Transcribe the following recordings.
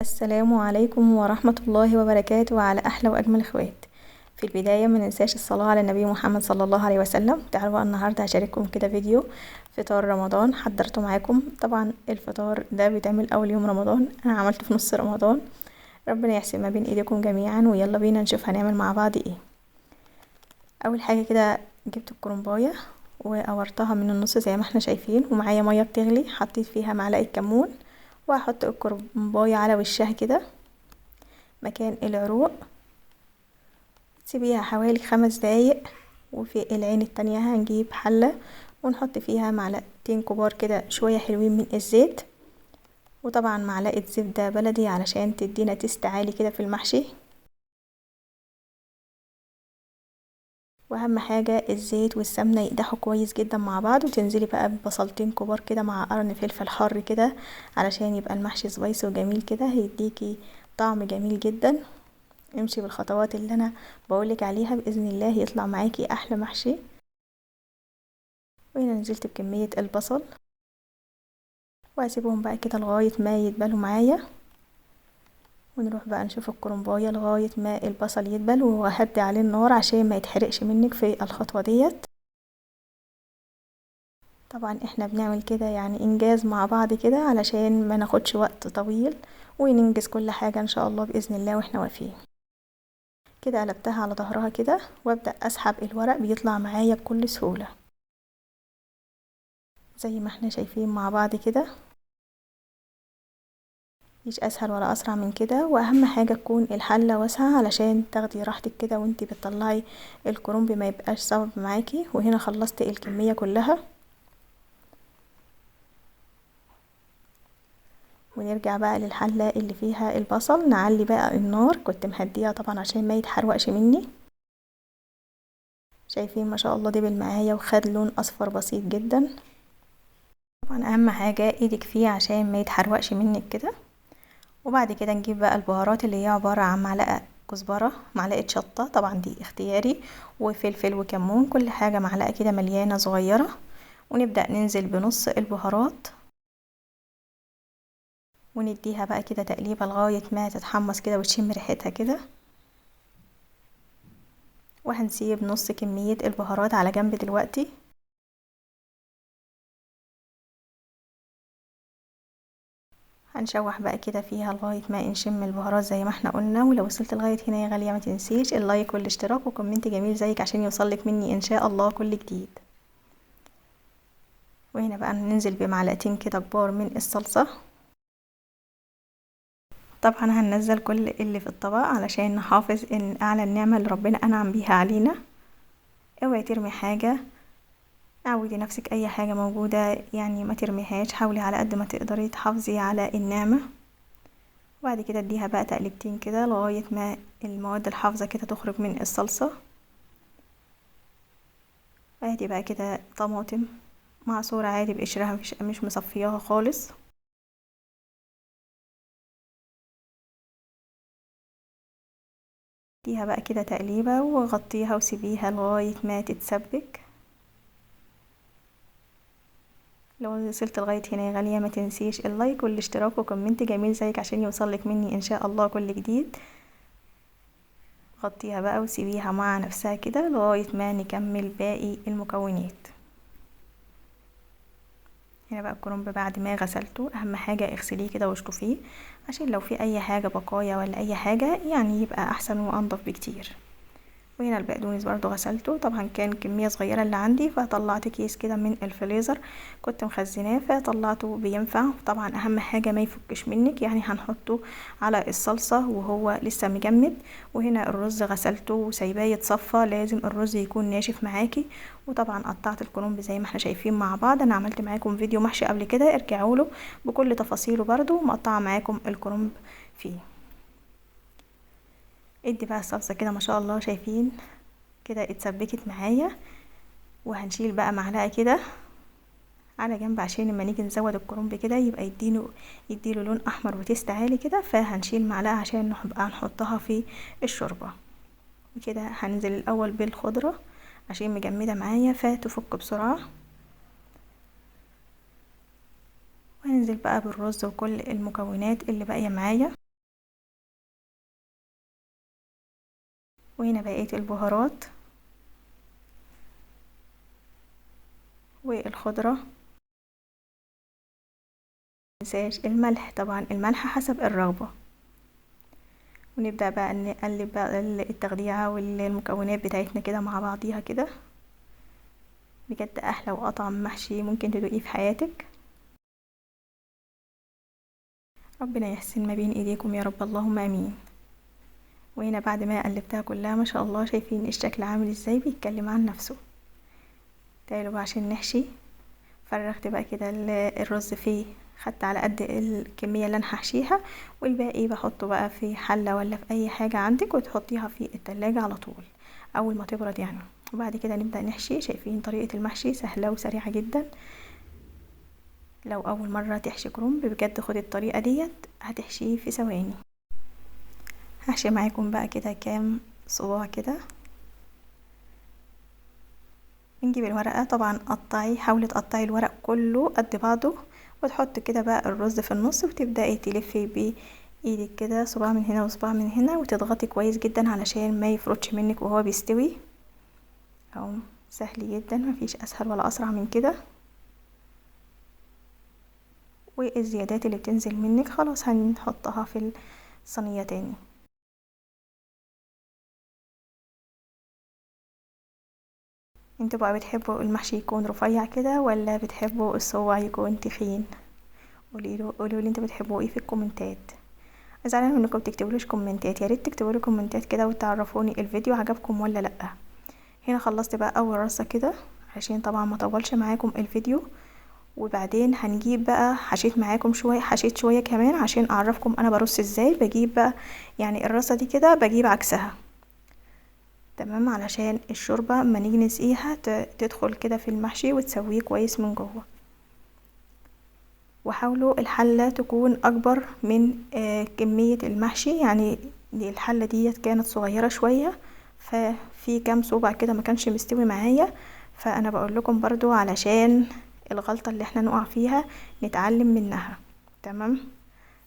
السلام عليكم ورحمة الله وبركاته على أحلى وأجمل إخوات. في البداية ما ننساش الصلاة على النبي محمد صلى الله عليه وسلم. تعالوا بقى النهاردة هشارككم كده فيديو فطار رمضان حضرته معاكم. طبعا الفطار ده بيتعمل أول يوم رمضان، أنا عملته في نص رمضان. ربنا يحسن ما بين إيديكم جميعا، ويلا بينا نشوف هنعمل مع بعض إيه. أول حاجة كده جبت الكرنباية وقورتها من النص زي ما احنا شايفين، ومعايا مية بتغلي حطيت فيها معلقة كمون، وهحط الكرنباية على وشها كده مكان العروق، تسيبيها حوالي 5 دقايق. وفي العين التانية هنجيب حلة ونحط فيها معلقتين كبار كده شوية حلوين من الزيت، وطبعا معلقة زبدة بلدي علشان تدينا تيست عالي كده في المحشي. واهم حاجة الزيت والسمنة يقدحوا كويس جدا مع بعض، وتنزلي بقى ببصلتين كبار كده مع قرن فلفل حار كده علشان يبقى المحشي سبايسي وجميل كده، هيديكي طعم جميل جدا. امشي بالخطوات اللي انا بقولك عليها باذن الله يطلع معاكي احلى محشي. وهنا نزلت بكمية البصل وهسيبهم بقى كده لغاية ما يدبلوا معايا، ونروح بقى نشوف الكرنباية لغاية ما البصل يدبل، وهدي عليه النار عشان ما يتحرقش منك في الخطوة ديت. طبعا احنا بنعمل كده يعني انجاز مع بعض كده علشان ما ناخدش وقت طويل وننجز كل حاجة ان شاء الله بإذن الله واحنا واقفين كده. قلبتها على ظهرها كده وابدأ اسحب الورق، بيطلع معايا بكل سهولة زي ما احنا شايفين مع بعض كده، مفيش اسهل ولا اسرع من كده. واهم حاجة تكون الحلة واسعة علشان تاخدي راحتك كده وانتي بتطلعي الكرنب ما يبقاش صعب معاكي. وهنا خلصت الكمية كلها، ونرجع بقى للحله اللي فيها البصل، نعلي بقى النار، كنت مهديها طبعا عشان ما يتحرقش مني. شايفين ما شاء الله دبل معايا وخد لون اصفر بسيط جدا. طبعا اهم حاجة ايدك فيه عشان ما يتحرقش منك كده. وبعد كده نجيب بقى البهارات اللي هي عبارة عن معلقة كزبرة، معلقة شطة طبعا دي اختياري، وفلفل وكمون، كل حاجة معلقة كده مليانة صغيرة. ونبدأ ننزل بنص البهارات ونديها بقى كده تقليبة لغاية ما تتحمص كده وتشم ريحتها كده. وهنسيب نص كمية البهارات على جنب دلوقتي. هنشوح بقى كده فيها لغاية ما نشم البهارات زي ما احنا قلنا. ولو وصلت لغاية هنا يا غالية ما تنسيش ال like والاشتراك و comment جميل زيك عشان يوصلك مني ان شاء الله كل جديد. وهنا بقى ننزل بمعلقتين كده كبار من الصلصة. طبعا هننزل كل اللي في الطبق علشان نحافظ ان اعلى النعمة اللي ربنا انعم بيها علينا. اوعي ترمي حاجة، عودي نفسك اي حاجة موجودة يعني ما ترميهاش، حاولي على قد ما تقدري تحافظي على النعمة. وبعد كده اديها بقى تقلبتين كده لغاية ما المواد الحافظة كده تخرج من الصلصة. ادي بقى كده طماطم معصورة عادي بقشرها، مش مصفياها خالص. اديها بقى كده تقليبة وغطيها وسيبيها لغاية ما تتسبك. لو وصلت لغاية هنا يا غالية ما تنسيش ال like والاشتراك و comment جميل زيك عشان يوصلك مني ان شاء الله كل جديد. غطيها بقى وسيبيها مع نفسها كده لغاية ما نكمل باقي المكونات. هنا بقى الكرنب بعد ما غسلته، اهم حاجة اغسليه كده واشطفيه عشان لو في اي حاجة بقايا ولا اي حاجة يعني يبقى احسن وانضف بكتير. وهنا البقدونس برضو غسلته، طبعا كان كمية صغيرة اللي عندي فطلعت كيس كده من الفريزر كنت مخزناه فطلعته بينفع. طبعا اهم حاجة ما يفكش منك، يعني هنحطه على الصلصة وهو لسه مجمد. وهنا الرز غسلته وسايباه يتصفى، لازم الرز يكون ناشف معاكي. وطبعا قطعت الكرنب زي ما احنا شايفين مع بعض، انا عملت معاكم فيديو محشي قبل كده ارجعوا له بكل تفاصيله برضو، مقطعه معاكم الكرنب فيه. ادي بقى الصلصة كده ما شاء الله شايفين كده اتسبكت معايا. وهنشيل بقى معلقة كده على جنب عشان لما نيجي نزود الكرنب كده يبقى يديله لون احمر وتيست عالي كده، فهنشيل معلقة عشان نبقى نحطها في الشوربة. وكده هننزل الاول بالخضرة عشان مجمدة معايا فتفك بسرعة، وهننزل بقى بالرز وكل المكونات اللي باقية معايا. وهنا بقية البهارات والخضرة. منساش الملح، طبعا الملح حسب الرغبة. ونبدأ بقى نقلب بقى التخديعة والمكونات بتاعتنا كده مع بعضيها كده. بجد احلى واطعم محشي ممكن تدوقيه في حياتك. ربنا يحسن ما بين ايديكم يا رب، اللهم امين. وهنا بعد ما قلبتها كلها ما شاء الله شايفين الشكل عامل ازاي، بيتكلم عن نفسه. تعالوا بقى عشان نحشي. فرغت بقى كده الرز فيه، خدت على قد الكمية اللي انا هحشيها، والباقي بحطه بقى في حلة ولا في اي حاجة عندك، وتحطيها في التلاجة على طول اول ما تبرد يعني. وبعد كده نبدأ نحشي. شايفين طريقة المحشي سهلة وسريعة جدا. لو اول مرة تحشي كرنب بجد خدي الطريقة ديت، هتحشيه في ثواني. هحشي معاكم بقى كده كام صباع كده. نجيب الورقة، طبعا قطعي، حاولي تقطعي الورق كله قد بعضه، وتحط كده بقى الرز في النص، وتبدأي تلفي بايدك كده صباع من هنا وصباع من هنا، وتضغطي كويس جدا علشان ما يفرطش منك وهو بيستوي. اهو سهل جدا، مفيش اسهل ولا اسرع من كده. والزيادات اللي بتنزل منك خلاص هنحطها في الصينية تاني. انتوا بقى بتحبوا المحشي يكون رفيع كده ولا بتحبوا الصباع يكون تخين؟ قولوا لي انتوا بتحبوا ايه في الكومنتات. زعلانة منكم بتكتبوليش كومنتات، يا ريت تكتبوا لي كومنتات كده وتعرفوني الفيديو عجبكم ولا لا. هنا خلصت بقى اول رصه كده عشان طبعا ما اطولش معاكم الفيديو. وبعدين هنجيب بقى، حشيت معاكم شوية، حشيت شوية كمان عشان اعرفكم انا برص ازاي. بجيب بقى يعني الرصه دي كده بجيب عكسها تمام، علشان الشوربة اما نيجي نسقيها تدخل كده في المحشي وتسويه كويس من جوه. وحاولوا الحلة تكون اكبر من كمية المحشي، يعني الحلة ديت كانت صغيرة شوية، ففي كام صوبع كده ما كانش مستوي معايا، فانا بقول لكم برضو علشان الغلطة اللي احنا نقع فيها نتعلم منها تمام.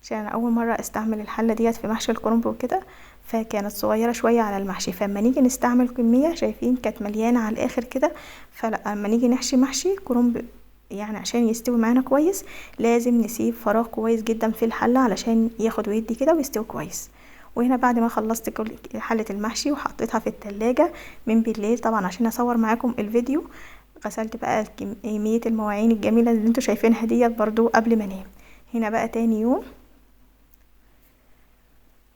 عشان انا اول مرة استعمل الحلة ديت في محشي الكرنب وكده، فكانت صغيرة شوية على المحشي، فاما نيجي نستعمل كمية شايفين كانت مليانة على الاخر كده. فلا اما نيجي نحشي محشي كرنب يعني عشان يستوي معانا كويس لازم نسيب فراغ كويس جدا في الحلة علشان ياخد ويدي كده ويستوي كويس. وهنا بعد ما خلصت كل حله المحشي وحطيتها في التلاجة من بالليل طبعا عشان اصور معاكم الفيديو، غسلت بقى كمية المواعين الجميلة اللي انتوا شايفينها ديت برضو قبل ما انام. هنا بقى تاني يوم،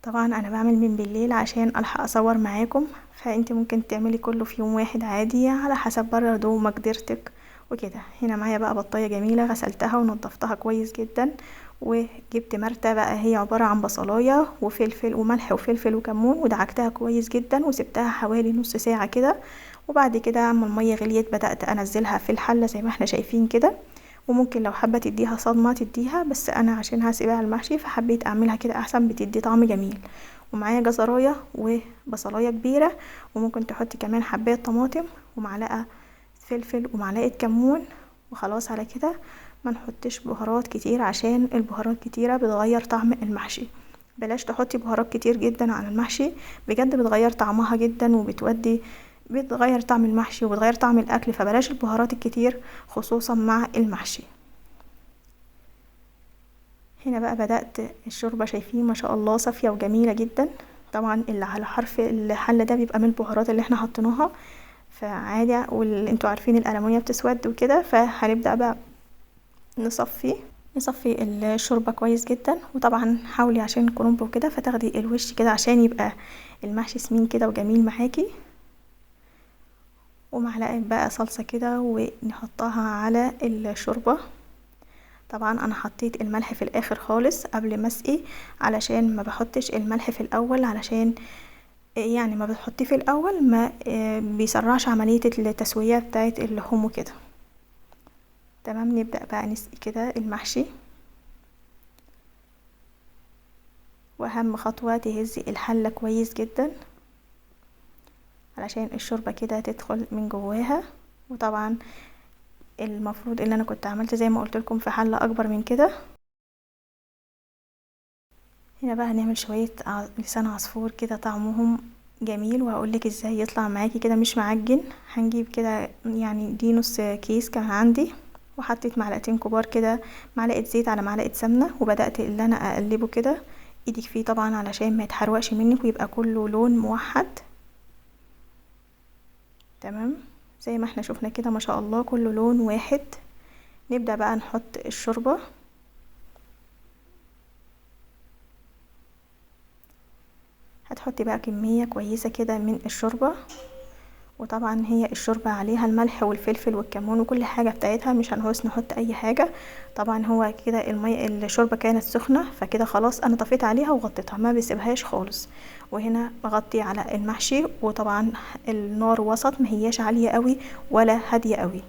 طبعا انا بعمل من بالليل عشان الحق اصور معاكم، فانت ممكن تعملي كله في يوم واحد عادي على حسب برضو مقدرتك وكده. هنا معايا بقى بطايه جميلة غسلتها ونضفتها كويس جدا، وجبت مرتة بقى هي عبارة عن بصلايه وفلفل وملح وفلفل وكمون، ودعكتها كويس جدا وسبتها حوالي نص ساعة كده. وبعد كده اما المية غليت بدات انزلها في الحلة زي ما احنا شايفين كده. وممكن لو حابة تديها صدمة تديها، بس انا عشان هسيبها على المحشي فحبيت اعملها كده احسن، بتدي طعم جميل. ومعايا جزرايه وبصلايه كبيرة، وممكن تحطي كمان حبايه طماطم ومعلقة فلفل ومعلقة كمون، وخلاص على كده. ما نحطش بهارات كتير عشان البهارات كتيرة بتغير طعم المحشي، بلاش تحطي بهارات كتير جدا على المحشي، بجد بتغير طعمها جدا وبتودي، بتغير طعم المحشي وبتغير طعم الاكل، فبلاش البهارات الكتير خصوصا مع المحشي. هنا بقى بدأت الشوربة، شايفين ما شاء الله صافية وجميلة جدا. طبعا اللي على حرف الحلة ده بيبقى من البهارات اللي احنا حطيناها، فعادي، واللي انتوا عارفين الألمونيا بتسود وكده. فهنبدأ بقى نصفي الشوربة كويس جدا. وطبعا حاولي عشان الكرنب وكده فتاخدي الوش كده عشان يبقى المحشي سمين كده وجميل معاكي. ومعلقة بقى صلصة كده ونحطها على الشوربة. طبعا انا حطيت الملح في الاخر خالص قبل ما اسقي، علشان ما بحطش الملح في الاول، علشان يعني ما بتحطيه في الاول ما بيسرعش عملية التسوية بتاعت اللحوم وكده. تمام، نبدأ بقى نسقي كده المحشي. واهم خطوة تهزي الحلة كويس جدا علشان الشوربة كده تدخل من جواها. وطبعا المفروض ان انا كنت عملت زي ما قلت لكم في حلة اكبر من كده. هنا بقى هنعمل شوية لسان عصفور كده طعمهم جميل، وهقولك ازاي يطلع معاكي كده مش معجن. هنجيب كده يعني دي نص كيس كان عندي، وحطيت معلقتين كبار كده، معلقه زيت على معلقه سمنه، وبدات اللي انا اقلبه كده. ايدك فيه طبعا علشان ما يتحرقش منك ويبقى كله لون موحد. تمام زي ما احنا شفنا كده ما شاء الله كله لون واحد. نبدأ بقى نحط الشوربة. هتحطي بقى كمية كويسة كده من الشوربة، وطبعا هي الشوربة عليها الملح والفلفل والكمون وكل حاجة بتاعتها، مش هنعوز نحط اي حاجة. طبعا هو كده المية الشوربة كانت سخنة، فكده خلاص انا طفيت عليها وغطيتها، ما بسيبهاش خالص. وهنا بغطي على المحشي، وطبعا النار وسط، ما هياش عالية قوي ولا هادية قوي.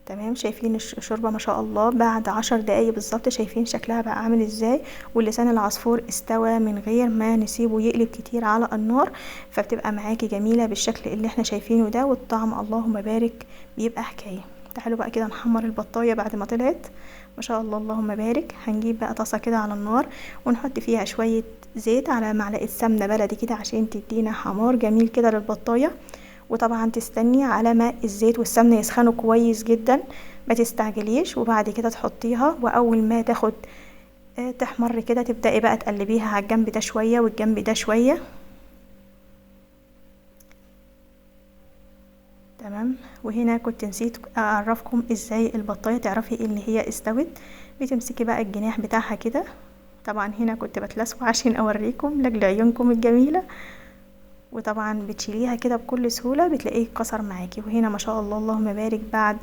تمام شايفين الشوربة ما شاء الله بعد 10 دقايق بالظبط، شايفين شكلها بقى عامل ازاي، واللسان العصفور استوى من غير ما نسيبه يقلب كتير على النار، فبتبقى معاكي جميلة بالشكل اللي احنا شايفينه ده، والطعم اللهم بارك بيبقى حكاية. تعالوا بقى كده نحمر البطاية بعد ما طلعت ما شاء الله اللهم بارك. هنجيب بقى طاسة كده على النار ونحط فيها شوية زيت على معلقة سمنة بلدي كده عشان تدينا حمار جميل كده للبطاية. وطبعا تستني على ما الزيت والسمنة يسخنوا كويس جدا، ما تستعجليش، وبعد كده تحطيها. واول ما تاخد تحمر كده تبدأي بقى تقلبيها على الجنب ده شوية والجنب ده شوية. تمام وهنا كنت نسيت اعرفكم ازاي البطاية تعرفي اللي هي استوت. بتمسكي بقى الجناح بتاعها كده، طبعا هنا كنت بتلسوع عشان اوريكم لاجل عيونكم الجميلة، وطبعا بتشيليها كده بكل سهولة بتلاقيه اتكسر معاكي. وهنا ما شاء الله اللهم بارك بعد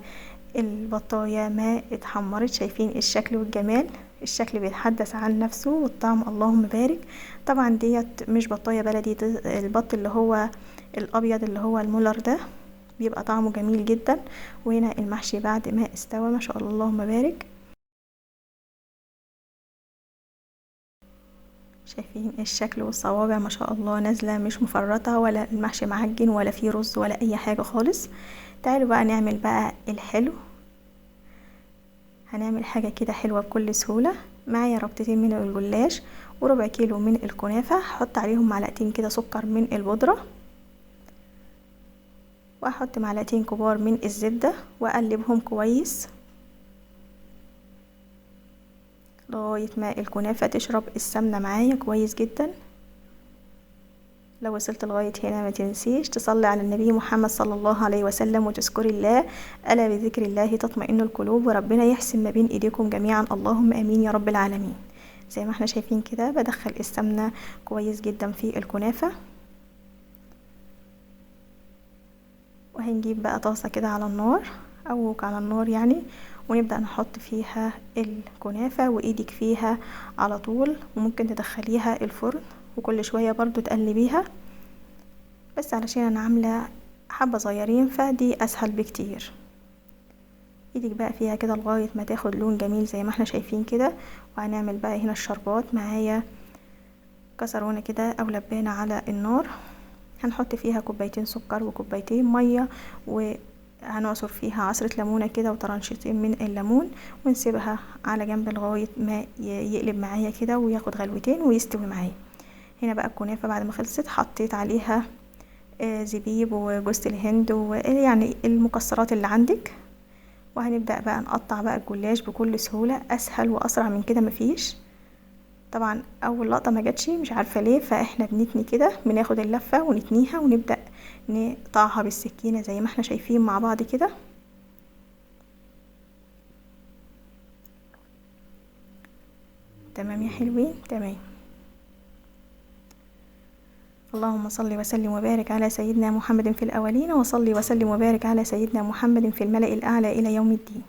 البطاية ما اتحمرت، شايفين الشكل والجمال، الشكل بيتحدث عن نفسه والطعم اللهم بارك. طبعا ديت مش بطاية بلدي، البط اللي هو الابيض اللي هو المولر ده بيبقى طعمه جميل جدا. وهنا المحشي بعد ما استوى ما شاء الله اللهم بارك، شايفين الشكل والصوابع ما شاء الله نازله مش مفرطة، ولا المحشي معجن ولا فيه رز ولا اي حاجة خالص. تعالوا بقى نعمل بقى الحلو. هنعمل حاجة كده حلوة بكل سهولة. معايا ربطتين من الجلاش وربع كيلو من الكنافه، هحط عليهم معلقتين كده سكر من البودره، واحط معلقتين كبار من الزبدة واقلبهم كويس لغاية ما الكنافه تشرب السمنة معايا كويس جدا. لو وصلت لغاية هنا ما تنسيش تصلي على النبي محمد صلى الله عليه وسلم وتذكري الله، الا بذكر الله تطمئن القلوب، وربنا يحسن ما بين ايديكم جميعا، اللهم امين يا رب العالمين. زي ما احنا شايفين كده بدخل السمنة كويس جدا في الكنافه. وهنجيب بقى طاسه كده على النار او على النار يعني، ونبدأ نحط فيها الكنافة وايدك فيها على طول، وممكن تدخليها الفرن وكل شوية برضو تقلبيها، بس علشان انا عاملة حبة صغيرين فدي اسهل بكتير. ايدك بقى فيها كده لغاية ما تاخد لون جميل زي ما احنا شايفين كده. وهنعمل بقى هنا الشربات. معايا كسرونة كده او لبانة على النار، هنحط فيها كوبايتين سكر وكوبايتين مية، وهنعصر فيها عصرة ليمونة كده وطرنشتين من الليمون، ونسيبها على جنب لغاية ما يقلب معايا كده وياخد غلوتين ويستوي معايا. هنا بقى الكنافة بعد ما خلصت حطيت عليها زبيب وجوز الهند ويعني المكسرات اللي عندك. وهنبدأ بقى نقطع بقى الجلاش بكل سهولة، اسهل واسرع من كده مفيش. طبعا اول لقطة ما جاتش مش عارفة ليه، فاحنا بنتني كده، بناخد اللفة ونتنيها ونبدأ نقطعها بالسكينة زي ما احنا شايفين مع بعض كده. تمام يا حلوين، تمام. اللهم صل وسلم وبارك على سيدنا محمد في الأولين، وصلي وسلم وبارك على سيدنا محمد في الملأ الأعلى إلى يوم الدين.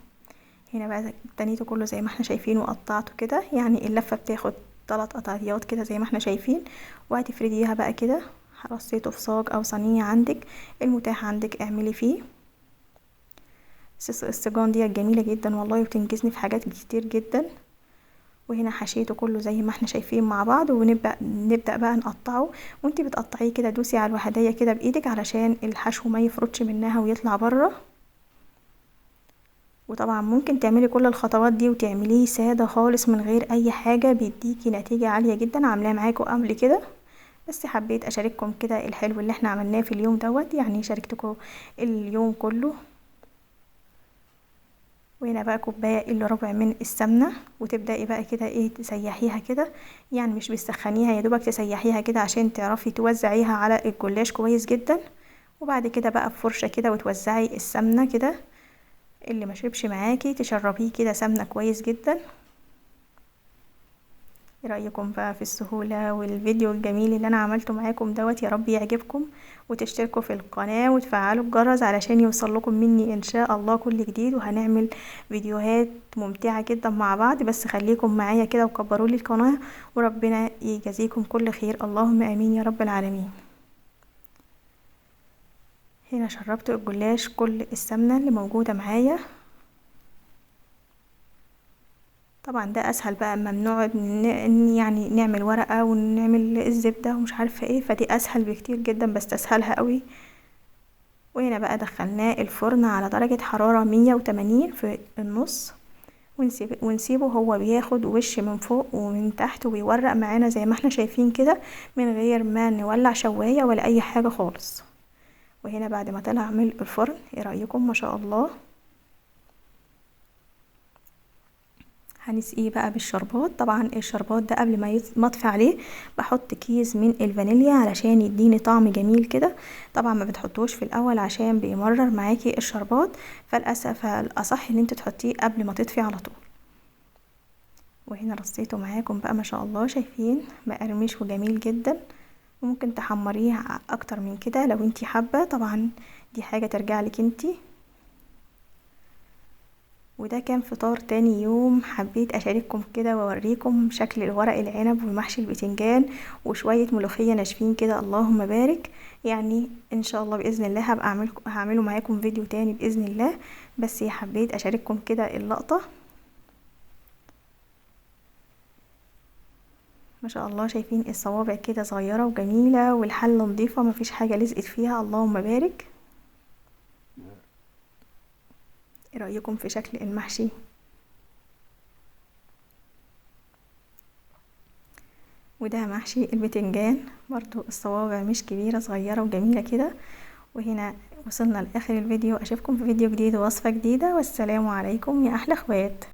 هنا بقى تنيته كله زي ما احنا شايفين وقطعته كده، يعني اللفة بتاخد 3 قطعيات كده زي ما احنا شايفين. وهتفرديها بقى كده، رصيته في صاج او صينية عندك، المتاح عندك اعملي فيه. السجان دي جميلة جدا والله، وبتنجزني في حاجات كتير جدا. وهنا حشيته كله زي ما احنا شايفين مع بعض، ونبدأ بقى نقطعه. وانتي بتقطعيه كده دوسي على الوحدية كده بايدك علشان الحشو ما يفرطش منها ويطلع بره. وطبعا ممكن تعملي كل الخطوات دي وتعمليه سادة خالص من غير اي حاجة، بيديكي نتيجة عالية جدا. عاملاه معاكم قبل كده، بس حبيت اشارككم كده الحلو اللي احنا عملناه في اليوم دوت، يعني شاركتكم اليوم كله. وهنا بقى كوباية الا ربع من السمنة، وتبداي بقى كده ايه تسيحيها كده، يعني مش بتسخنيها، يا دوبك تسيحيها كده عشان تعرفي توزعيها على الجلاش كويس جدا. وبعد كده بقى بفرشه كده وتوزعي السمنة كده، اللي ما شربش معاكي تشربيه كده سمنه كويس جدا. ايه رايكم بقى في السهولة والفيديو الجميل اللي انا عملته معاكم دوت؟ يا رب يعجبكم، وتشتركوا في القناة وتفعلوا الجرس علشان يوصل لكم مني ان شاء الله كل جديد. وهنعمل فيديوهات ممتعة جدا مع بعض، بس خليكم معايا كده وكبروا لي القناة، وربنا يجازيكم كل خير، اللهم امين يا رب العالمين. هنا شربت الجلاش كل السمنة اللي موجودة معايا. طبعا ده اسهل بقى، ممنوع يعني نعمل ورقة ونعمل الزبدة ومش عارفه ايه، فدي اسهل بكتير جدا، بستسهلها قوي. وهنا بقى دخلناه الفرن على درجه حرارة 180 في النص، ونسيبه هو بياخد وش من فوق ومن تحت وبيورق معانا زي ما احنا شايفين كده، من غير ما نولع شوايه ولا اي حاجة خالص. وهنا بعد ما طلع من الفرن، ايه رايكم؟ ما شاء الله. هنسقيه بقى بالشربات. طبعا الشربات ده قبل ما اطفي عليه بحط كيس من الفانيليا علشان يديني طعم جميل كده. طبعا ما بتحطوش في الاول عشان بيمرر معاكي الشربات، فالاصح ان انت تحطيه قبل ما تطفي على طول. وهنا رصيته معاكم بقى ما شاء الله، شايفين مقرمش وجميل جدا. وممكن تحمريه اكتر من كده لو انتي حابة، طبعا دي حاجة ترجع لك انتي. وده كان فطار تاني يوم، حبيت اشارككم كده واوريكم شكل الورق العنب ومحشي البتنجان وشوية ملوخية ناشفين كده، اللهم بارك. يعني ان شاء الله باذن الله هبقى هعمله معاكم فيديو تاني باذن الله، بس حبيت اشارككم كده اللقطة. ما شاء الله شايفين الصوابع كده صغيرة وجميلة، والحله نظيفة مفيش حاجة لزقت فيها، اللهم بارك. ايه رأيكم في شكل المحشي؟ وده محشي البتنجان برضو، الصوابع مش كبيرة، صغيرة وجميلة كده. وهنا وصلنا لآخر الفيديو، اشوفكم في فيديو جديد ووصفة جديدة، والسلام عليكم يا احلى اخوات.